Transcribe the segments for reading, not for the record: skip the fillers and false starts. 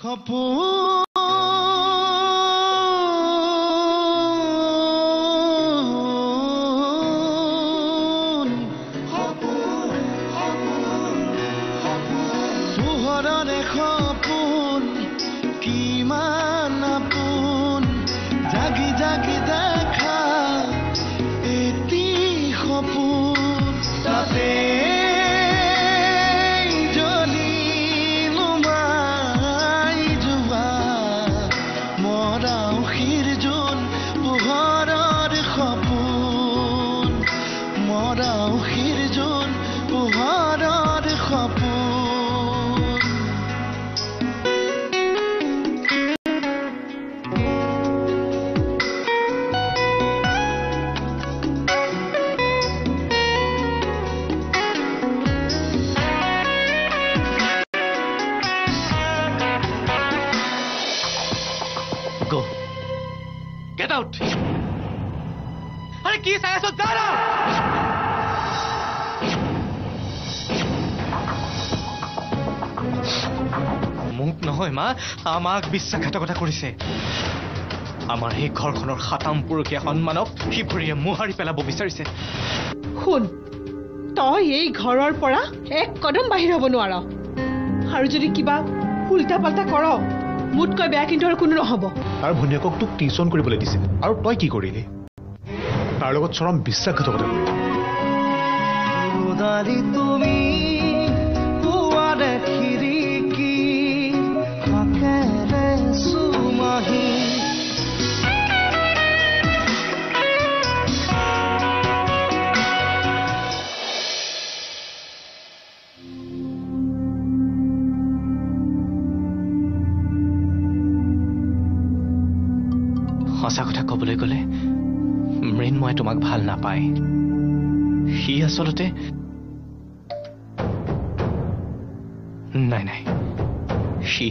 সপোন পোহৰৰে সপোন কিমান আপোন জাগি জাগি দেখা এটি সপোন তাতে জ্বলি নুমাই যোৱা মৰাউসীৰ জোন পোহৰৰ সপোন মৰাউসীৰ জোন পোহৰৰ সপোন। Go. Get out. আৰে কি চাই আছ, যা না। মোক নহয় মা, আমাক বিশ্বাসঘাতকতা কৰিছে। আমাৰ এই ঘৰখনৰ সাতাম পুৰুষীয়া সন্মানক সি ভৰিয়ে মোহাৰি পেলাব বিচাৰিছে। শুন, তই এই ঘৰৰ পৰা এক কদম বাহিৰ হ'ব নোৱাৰ। আৰু যদি কিবা উল্টা পাল্টা কৰ, মোতকৈ বেয়া কিন্তু আৰু কোনো নহ'ব। তাৰ ভনীয়েকক তোক টিউচন কৰিবলৈ দিছিল আৰু তই কি কৰিলি? তাৰ লগত চৰম বিশ্বাসঘাতকতা কৰিলি। উদাৰী তুমি পুৱাৰে খিৰিকী ফাঁকেৰে চুমাহী। সঁচা কথা ক'বলৈ গ'লে মৃন্ময়ে তোমাক ভাল নাপায়। সি আচলতে নাই নাই, সি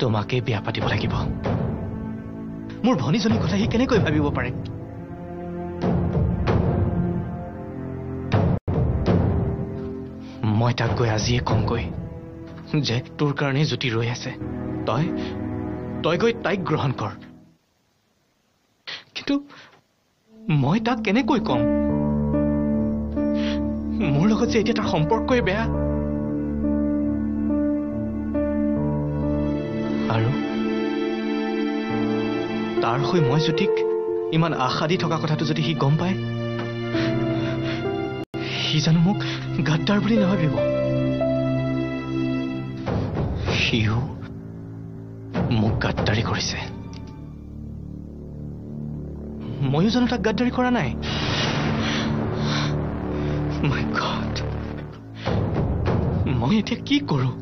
তোমাকেই বিয়া পাতিব লাগিব। মোৰ ভনীজনীৰ কথা সি কেনেকৈ ভাবিব পাৰে? মই তাক গৈ আজিয়ে কমগৈ যে তোৰ কাৰণে জ্যোতি ৰৈ আছে, তই তই গৈ তাইক গ্ৰহণ কৰ। কিন্তু মই তাক কেনেকৈ কম? মোৰ লগত যে এতিয়া তাৰ সম্পৰ্কই বেয়া। আৰু তাৰ হৈ মই জ্যোতিক ইমান আশা দি থকা কথাটো যদি সি গম পায়, সি জানো মোক গাদ্দাৰ বুলি নাভাবিব? সিও মোক গাদ্দাৰি কৰিছে, ময়ো জানো তাক গাদ্দাৰি কৰা নাই? মাই গড, মই এতিয়া কি কৰোঁ?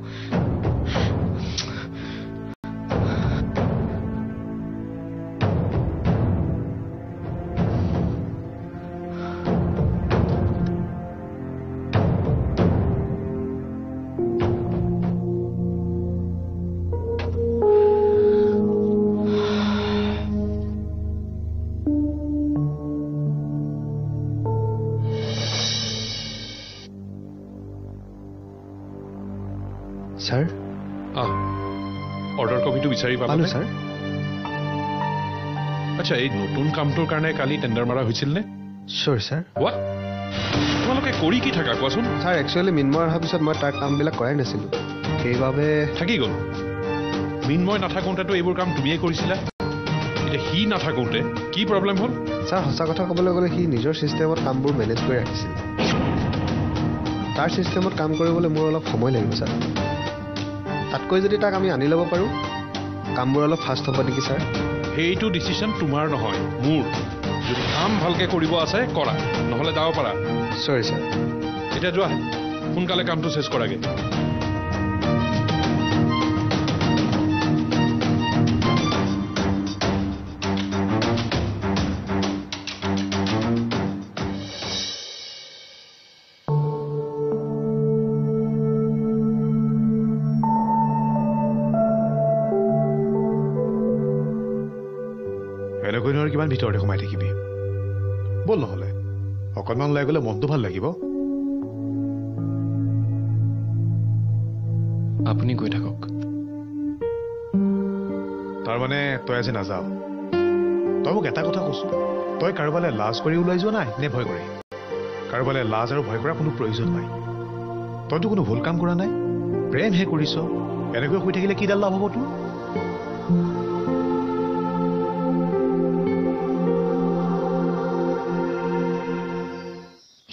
ছাৰ, অৰ্ডাৰ কপিটো বিচাৰি পালো ছাৰ। আচ্ছা, এই নতুন কামটোৰ কাৰণে কালি টেণ্ডাৰ মাৰা হৈছিল নে? Sure sir. What, তোমালোকে কৰি কি থাকা কোৱাচোন? ছাৰ, একচুৱেলি মৃন্ময় অহাৰ পিছত মই তাৰ কামবিলাক কৰাই নাছিলোঁ, সেইবাবে থাকি গ'ল। মৃন্ময় নাথাকোঁতেতো এইবোৰ কাম তুমিয়ে কৰিছিলা, এতিয়া সি নাথাকোঁতে কি প্ৰব্লেম হ'ল? ছাৰ, সঁচা কথা ক'বলৈ গ'লে সি নিজৰ ছিষ্টেমত কামবোৰ মেনেজ কৰি ৰাখিছিল। তাৰ ছিষ্টেমত কাম কৰিবলৈ মোৰ অলপ সময় লাগিব ছাৰ। তাতকৈ যদি তাক আমি আনি ল'ব পাৰোঁ, কামবোৰ অলপ ফাষ্ট হ'ব নেকি ছাৰ? সেইটো ডিচিশ্যন তোমাৰ নহয়, মোৰ। যদি কাম ভালকৈ কৰিব আছে কৰা, নহ'লে যাব পাৰা। চৰি ছাৰ। এতিয়া যোৱা, সোনকালে কামটো শেষ কৰাগে। এনেকৈ নোৱাৰি কিমান ভিতৰতে সোমাই থাকিবি? ব'ল নহ'লে অকণমান ওলাই গ'লে মনটো ভাল লাগিব। আপুনি গৈ থাকক। তাৰমানে তই আজি নাযাওঁ? তই মোক এটা কথা কচোন, তই কাৰোবালৈ লাজ কৰি ওলাই যোৱা নাই নে ভয় কৰি? কাৰোবালৈ লাজ আৰু ভয় কৰা কোনো প্ৰয়োজন নাই। তইতো কোনো ভুল কাম কৰা নাই, প্ৰেমহে কৰিছ। এনেকৈ শুই থাকিলে কিডাল লাভ হ'ব তোৰ?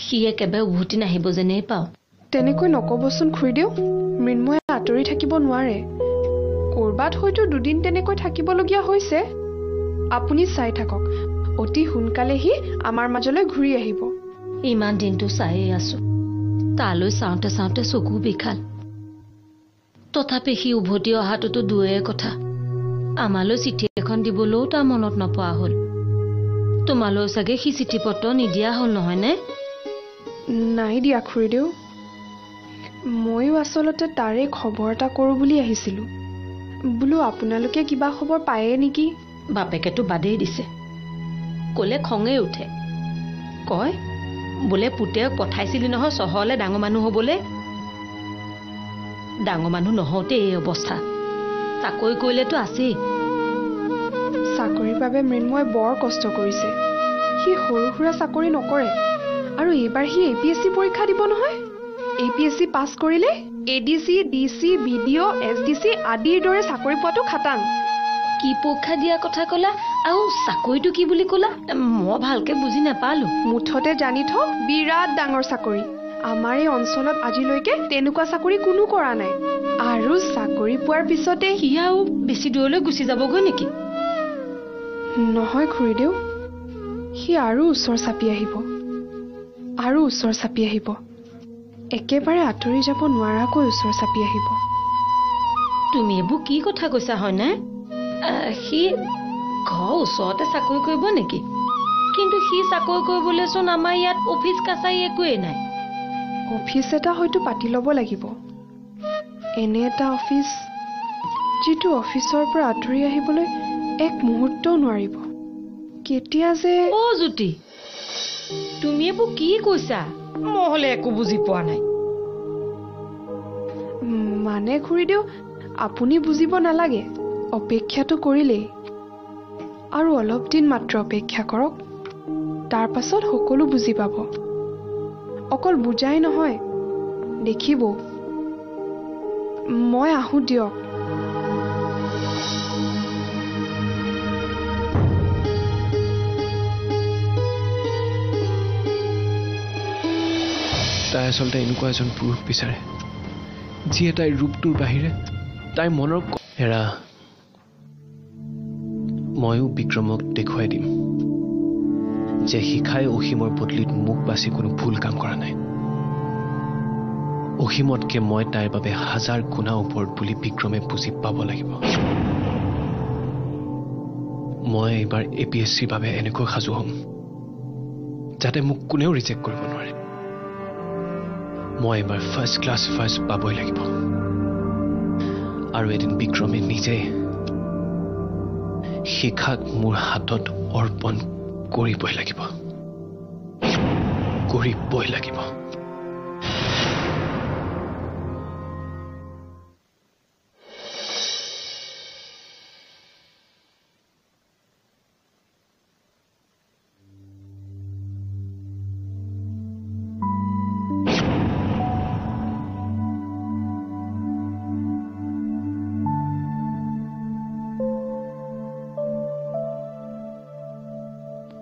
সি একেবাৰে উভতি নাহিব যেনেই পাওঁ। তেনেকৈ নক'বচোন খুৰীদেউ, মৃন্ময়ে আঁতৰি থাকিব নোৱাৰে। ক'ৰবাত হয়তো দুদিন তেনেকৈ থাকিবলগীয়া হৈছে। আপুনি চাই থাকক, অতি সোনকালে সি আমাৰ মাজলৈ ঘূৰি আহিব। ইমান দিনটো চায়েই আছো, তালৈ চাওঁতে চাওঁতে চকু বিষাল। তথাপি সি উভতি অহাটোতো দূৰৰে কথা, আমালৈ চিঠি এখন দিবলৈও তাৰ মনত নপৰা হ'ল। তোমালৈ চাগে সি চিঠি পত্ৰ নিদিয়া হ'ল নহয়নে? নাই দিয়া খুৰীদেউ, ময়ো আচলতে তাৰে খবৰ এটা কৰোঁ বুলি আহিছিলোঁ। বোলো আপোনালোকে কিবা খবৰ পায়ে নেকি? বাপেকেতো বাদেই দিছে, ক'লে খঙেই উঠে। কয় বোলে পুতেক পঠাইছিলি নহয় চহৰলৈ ডাঙৰ মানুহ হ'বলৈ, ডাঙৰ মানুহ নহওঁতে এই অৱস্থা। চাকৰি কৰিলেতো আছেই। চাকৰিৰ বাবে মৃন্ময়ে বৰ কষ্ট কৰিছে। সি সৰু সুৰা চাকৰি নকৰে। আৰু এইবাৰ সি এ পি এছ চি পৰীক্ষা দিব নহয়। এ পি এছ চি পাছ কৰিলে A D C, D C, B D O, S D C আদিৰ দৰে চাকৰি পোৱাটো খাটাং। কি পৰীক্ষা দিয়াৰ কথা ক'লা আৰু চাকৰিটো কি বুলি ক'লা মই ভালকে বুজি নাপালো। মুঠতে জানি থওক, বিৰাট ডাঙৰ চাকৰি। আমাৰ এই অঞ্চলত আজিলৈকে তেনেকুৱা চাকৰি কোনো কৰা নাই। আৰু চাকৰি পোৱাৰ পিছতে সি আৰু বেছি দূৰলৈ গুচি যাবগৈ নেকি? নহয় খুৰীদেউ, সি আৰু ওচৰ চাপি আহিব, আৰু ওচৰ চাপি আহিব, একেবাৰে আঁতৰি যাব নোৱাৰাকৈ ওচৰ চাপি আহিব। তুমি এইবোৰ কি কথা কৈছা হয়নে? সি ঘৰৰ ওচৰতে চাকৰি কৰিব নেকি? কিন্তু সি চাকৰি কৰিবলৈচোন আমাৰ ইয়াত অফিচ কাছাৰী একোৱেই নাই। অফিচ এটা হয়তো পাতি ল'ব লাগিব, এনে এটা অফিচ যিটো অফিচৰ পৰা আঁতৰি আহিবলৈ এক মুহূৰ্তও নোৱাৰিব। কেতিয়া যে অ' জ্যোতি, তুমি এইবোৰ কি কৈছা? মই হ'লে একো বুজি পোৱা নাই। মানে খুৰীদেউ, আপুনি বুজিব নালাগে, অপেক্ষাটো কৰিলেই। আৰু অলপ দিন মাত্ৰ অপেক্ষা কৰক, তাৰ পাছত সকলো বুজি পাব। অকল বুজাই নহয়, দেখিব। মই আহোঁ দিয়ক। তাই আচলতে এনেকুৱা এজন পুৰুষ বিচাৰে যিয়ে তাইৰ ৰূপটোৰ বাহিৰে তাইৰ মনৰ হেৰা। ময়ো বিক্ৰমক দেখুৱাই দিম যে শিখাই অসীমৰ বদলিত মোক বাছি কোনো ভুল কাম কৰা নাই। অসীমতকে মই তাইৰ বাবে হাজাৰ গুণা ওপৰত বুলি বিক্ৰমে বুজি পাব লাগিব। মই এইবাৰ এ পি এছ চিৰ বাবে এনেকৈ সাজু হ'ম যাতে মোক কোনেও ৰিজেক্ট কৰিব নোৱাৰে। মই এইবাৰ ফাৰ্ষ্ট ক্লাছ ফাৰ্ষ্ট পাবই লাগিব। আৰু এদিন বিক্ৰমে নিজে শিখাক মোৰ হাতত অৰ্পণ কৰিবই লাগিব, কৰিবই লাগিব।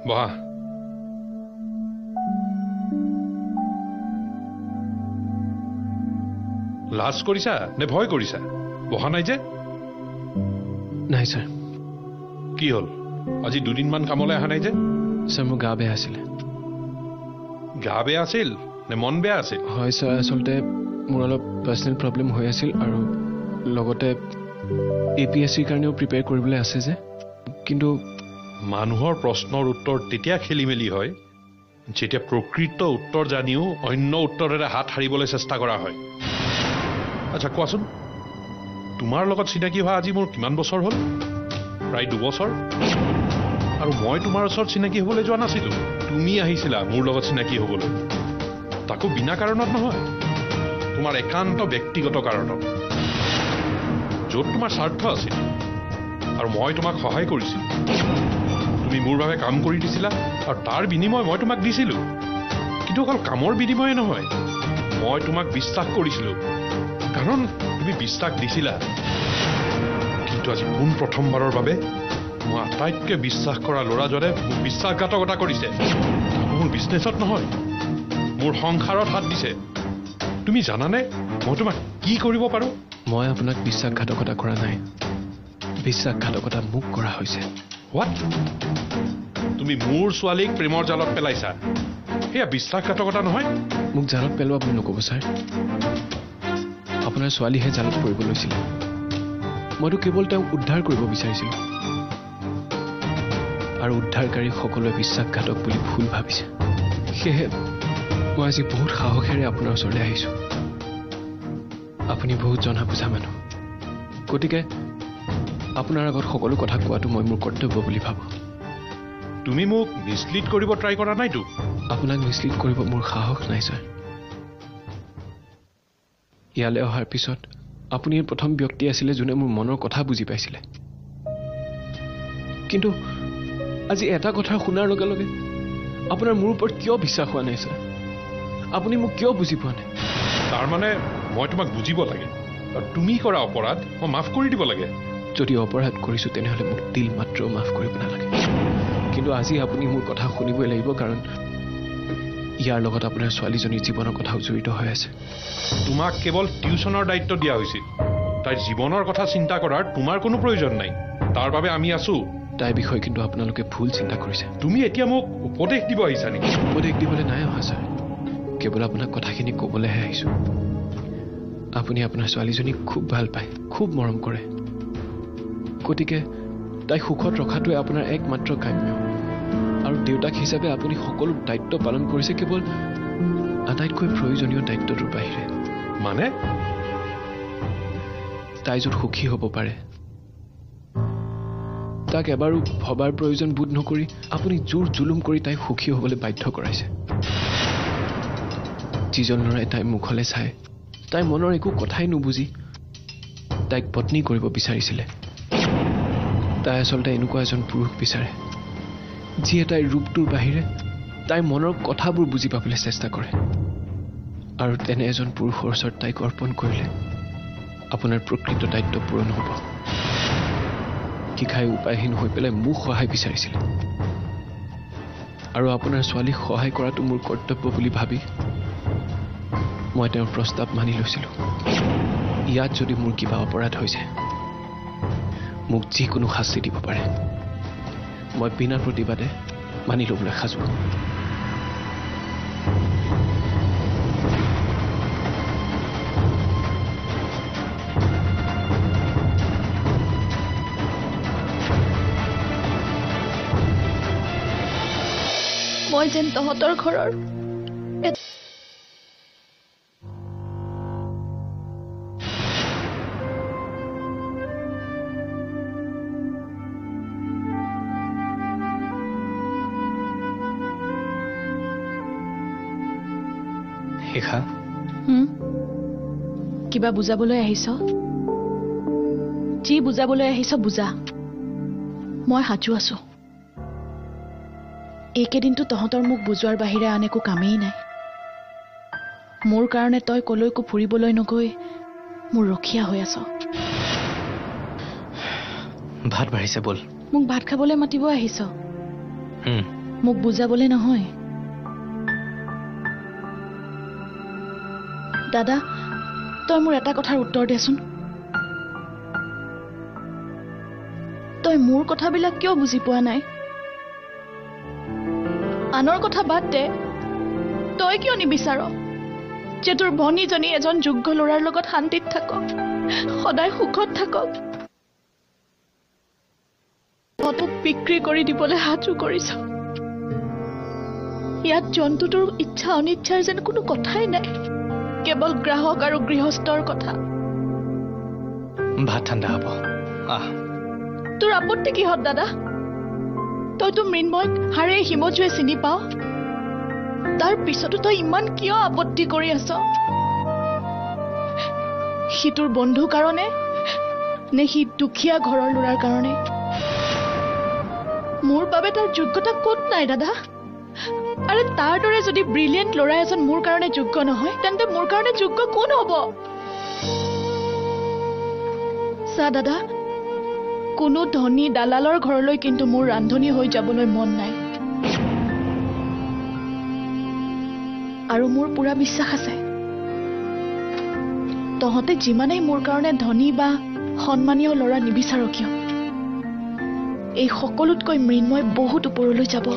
বহা। লাজ কৰিছা নে ভয় কৰিছা? বহা নাই যে? নাই ছাৰ। কি হ'ল, আজি দুদিনমান কামলৈ অহা নাই যে? ছাৰ, মোৰ গা বেয়া আছিলে। গা বেয়া আছিল নে মন বেয়া আছিল? হয় ছাৰ, আচলতে মোৰ অলপ পাৰ্চনেল প্ৰব্লেম হৈ আছিল আৰু লগতে এ পি এছ চিৰ কাৰণেও প্ৰিপেয়াৰ কৰিবলৈ আছে যে। কিন্তু মানুহৰ প্ৰশ্নৰ উত্তৰ তেতিয়া খেলি মেলি হয় যেতিয়া প্ৰকৃত উত্তৰ জানিও অন্য উত্তৰেৰে হাত সাৰিবলৈ চেষ্টা কৰা হয়। আচ্ছা কোৱাচোন, তোমাৰ লগত চিনাকি হোৱা আজি মোৰ কিমান বছৰ হ'ল? প্ৰায় 2 বছৰ। আৰু মই তোমাৰ ওচৰত চিনাকি হ'বলৈ যোৱা নাছিলোঁ, তুমি আহিছিলা মোৰ লগত চিনাকি হ'বলৈ, তাকো বিনা কাৰণত নহয়, তোমাৰ একান্ত ব্যক্তিগত কাৰণত, য'ত তোমাৰ স্বাৰ্থ আছিল। আৰু মই তোমাক সহায় কৰিছিলোঁ। তুমি মোৰ বাবে কাম কৰি দিছিলা আৰু তাৰ বিনিময় মই তোমাক দিছিলোঁ। কিন্তু অকল কামৰ বিনিময়ে নহয়, মই তোমাক বিশ্বাস কৰিছিলোঁ, কাৰণ তুমি বিশ্বাস দিছিলা। কিন্তু আজি পোন প্ৰথমবাৰৰ বাবে মই আটাইতকৈ বিশ্বাস কৰা ল'ৰাজনে মোক বিশ্বাসঘাতকতা কৰিছে। মোৰ বিজনেছত নহয়, মোৰ সংসাৰত হাত দিছে। তুমি জানানে মই তোমাক কি কৰিব পাৰোঁ? মই আপোনাক বিশ্বাসঘাতকতা কৰা নাই, বিশ্বাসঘাতকতা মোক কৰা হৈছে। What? তুমি মোৰ ছোৱালীক প্ৰেমৰ জালত পেলাইছা, সেয়া বিশ্বাসঘাতকতা নহয়? মোক জালত পেলোৱা বুলি নক'ব ছাৰ, আপোনাৰ ছোৱালীহে জালত পৰিব লৈছিলে। মইতো কেৱল তেওঁক উদ্ধাৰ কৰিব বিচাৰিছিলোঁ, আৰু উদ্ধাৰকাৰী সকলোৱে বিশ্বাসঘাতক বুলি ভুল ভাবিছে। সেয়েহে মই আজি বহুত সাহসেৰে আপোনাৰ ওচৰলৈ আহিছোঁ। আপুনি বহুত জনা বুজা মানুহ, গতিকে আপোনাৰ আগত সকলো কথা কোৱাটো মই মোৰ কৰ্তব্য বুলি ভাবোঁ। তুমি মোক মিছলিড কৰিব ট্ৰাই কৰা নাইতো? আপোনাক মিছলিড কৰিব মোৰ সাহস নাই ছাৰ। ইয়ালৈ অহাৰ পিছত আপুনি প্ৰথম ব্যক্তি আছিলে যোনে মোৰ মনৰ কথা বুজি পাইছিলে। কিন্তু আজি এটা কথা শুনাৰ লগে লগে আপোনাৰ মোৰ ওপৰত কিয় বিশ্বাস হোৱা নাই ছাৰ? আপুনি মোক কিয় বুজি পোৱা নাই? তাৰমানে মই তোমাক বুজিব লাগে, আৰু তুমি কৰা অপৰাধ মই মাফ কৰি দিব লাগে। যদি অপৰাধ কৰিছোঁ তেনেহ'লে মোক তিল মাত্ৰও মাফ কৰিব নালাগে। কিন্তু আজি আপুনি মোৰ কথা শুনিবই লাগিব, কাৰণ ইয়াৰ লগত আপোনাৰ ছোৱালীজনীৰ জীৱনৰ কথাও জড়িত হৈ আছে। তোমাক কেৱল টিউচনৰ দায়িত্ব দিয়া হৈছিল, তাইৰ জীৱনৰ কথা চিন্তা কৰাৰ তোমাৰ কোনো প্ৰয়োজন নাই। তাৰ বাবে আমি আছোঁ। তাইৰ বিষয়ে কিন্তু আপোনালোকে ভুল চিন্তা কৰিছে। তুমি এতিয়া মোক উপদেশ দিব আহিছা নেকি? উপদেশ দিবলৈ নাই অহা ছাৰ, কেৱল আপোনাক কথাখিনি ক'বলৈহে আহিছোঁ। আপুনি আপোনাৰ ছোৱালীজনীক খুব ভাল পায়, খুব মৰম কৰে, গতিকে তাইক সুখত ৰখাটোৱে আপোনাৰ একমাত্ৰ কাম্য। আৰু দেউতাক হিচাপে আপুনি সকলো দায়িত্ব পালন কৰিছে, কেৱল আটাইতকৈ প্ৰয়োজনীয় দায়িত্বটোৰ বাহিৰে। মানে তাই য'ত সুখী হ'ব পাৰে তাক এবাৰো ভবাৰ প্ৰয়োজন বোধ নকৰি আপুনি জোৰ জুলুম কৰি তাইক সুখী হ'বলৈ বাধ্য কৰাইছে। যিজন ল'ৰাই তাইৰ মুখলৈ চাই তাইৰ মনৰ একো কথাই নুবুজি তাইক পত্নী কৰিব বিচাৰিছিলে, তাই আচলতে এনেকুৱা এজন পুৰুষ বিচাৰে যিয়ে তাইৰ ৰূপটোৰ বাহিৰে তাইৰ মনৰ কথাবোৰ বুজি পাবলৈ চেষ্টা কৰে। আৰু তেনে এজন পুৰুষৰ ওচৰত তাইক অৰ্পণ কৰিলে আপোনাৰ প্ৰকৃত দায়িত্ব পূৰণ হ'ব। শিখাই উপায়হীন হৈ পেলাই মোক সহায় বিচাৰিছিলে, আৰু আপোনাৰ ছোৱালীক সহায় কৰাটো মোৰ কৰ্তব্য বুলি ভাবি মই তেওঁৰ প্ৰস্তাৱ মানি লৈছিলোঁ। ইয়াত যদি মোৰ কিবা অপৰাধ হৈছে মোক যিকোনো শাস্তি দিব পাৰে, মই বিনা প্ৰতিবাদে মানি ল'বলৈ সাজু। মই যেন তহঁতৰ ঘৰৰ শিখা, কিবা বুজাবলৈ আহিছ? যি বুজাবলৈ আহিছ বুজা, মই সাজু আছো। এইকেইদিনতো তহঁতৰ মোক বুজোৱাৰ বাহিৰে আন একো কামেই নাই। মোৰ কাৰণে তই কলৈকো ফুৰিবলৈ নগৈ মোৰ ৰখীয়া হৈ আছ। ভাত বাঢ়িছে বল। মোক ভাত খাবলৈ মাতিব আহিছ, মোক বুজাবলৈ নহয়। দাদা, তই মোৰ এটা কথাৰ উত্তৰ দেচোন। তই মোৰ কথাবিলাক কিয় বুজি পোৱা নাই? আনৰ কথা বাদ দে, তই কিয় নিবিচাৰ যে তোৰ ভনীজনী এজন যোগ্য ল'ৰাৰ লগত শান্তিত থাকক, সদায় সুখত থাকক? তোক বিক্ৰী কৰি দিবলৈ সাজু কৰিছ। ইয়াত জন্তুটোৰ ইচ্ছা অনিচ্ছাৰ যেন কোনো কথাই নাই, কেৱল গ্ৰাহক আৰু গৃহস্থৰ কথা। ভাত ঠাণ্ডা হ'ব। আহ, তোৰ আপত্তি কিহত দাদা? তইতো মৃন্ময়ক হাৰে হিমজুৱে চিনি পাৱ, তাৰ পিছতো তই ইমান কিয় আপত্তি কৰি আছ? সি তোৰ বন্ধু কাৰণে নে সি দুখীয়া ঘৰৰ ল'ৰাৰ কাৰণে? মোৰ বাবে তাৰ যোগ্যতা ক'ত নাই দাদা? আৰে তাৰ দৰে যদি ব্ৰিলিয়েণ্ট ল'ৰা এজন মোৰ কাৰণে যোগ্য নহয়, তেন্তে মোৰ কাৰণে যোগ্য কোন হ'ব? চা দাদা, কোনো ধনী দালালৰ ঘৰলৈ কিন্তু মোৰ ৰান্ধনী হৈ যাবলৈ মন নাই। আৰু মোৰ পুৰা বিশ্বাস আছে, তহঁতে যিমানেই মোৰ কাৰণে ধনী বা সন্মানীয় ল'ৰা নিবিচাৰ কিয়, এই সকলোতকৈ মৃন্ময় বহুত ওপৰলৈ যাব।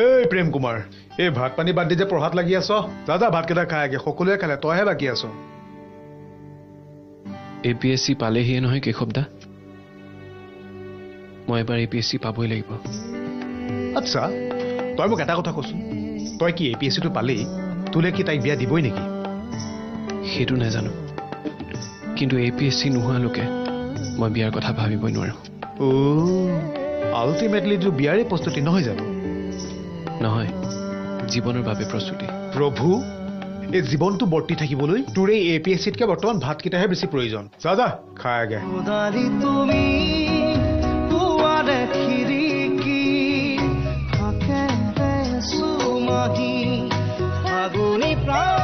এই প্ৰেম কুমাৰ, এই ভাত পানী বাদ দি যে পঢ়াত লাগি আছ, দাদা ভাতকেইটা খাই আগে, সকলোৱে খালে, তইহে বাকী আছ। এ পি এছ চি পালেহিয়ে নহয় কেশৱ দা, মই এবাৰ এ পি এছ চি পাবই লাগিব। আচ্ছা, তই মোক এটা কথা কচোন, তই কি এ পি এছ চিটো পালেই তোলে কি তাইক বিয়া দিবই নেকি? সেইটো নাজানো, কিন্তু এ পি এছ চি নোহোৱালৈকে মই বিয়াৰ কথা ভাবিবই নোৱাৰোঁ। অ', আল্টিমেটলি এইটো বিয়াৰে প্ৰস্তুতি নহয় জানো? নহয়, জীৱনৰ বাবে প্ৰস্তুতি। প্ৰভু, এই জীৱনটো বৰ্তি থাকিবলৈ তোৰ এই এ পি এছ চিতকৈ বৰ্তমান ভাতকেইটাহে বেছি প্ৰয়োজন। যা যা খাই আগে। তুমি পুৱাৰে খিৰিকী ফাগুনি প্ৰাণ।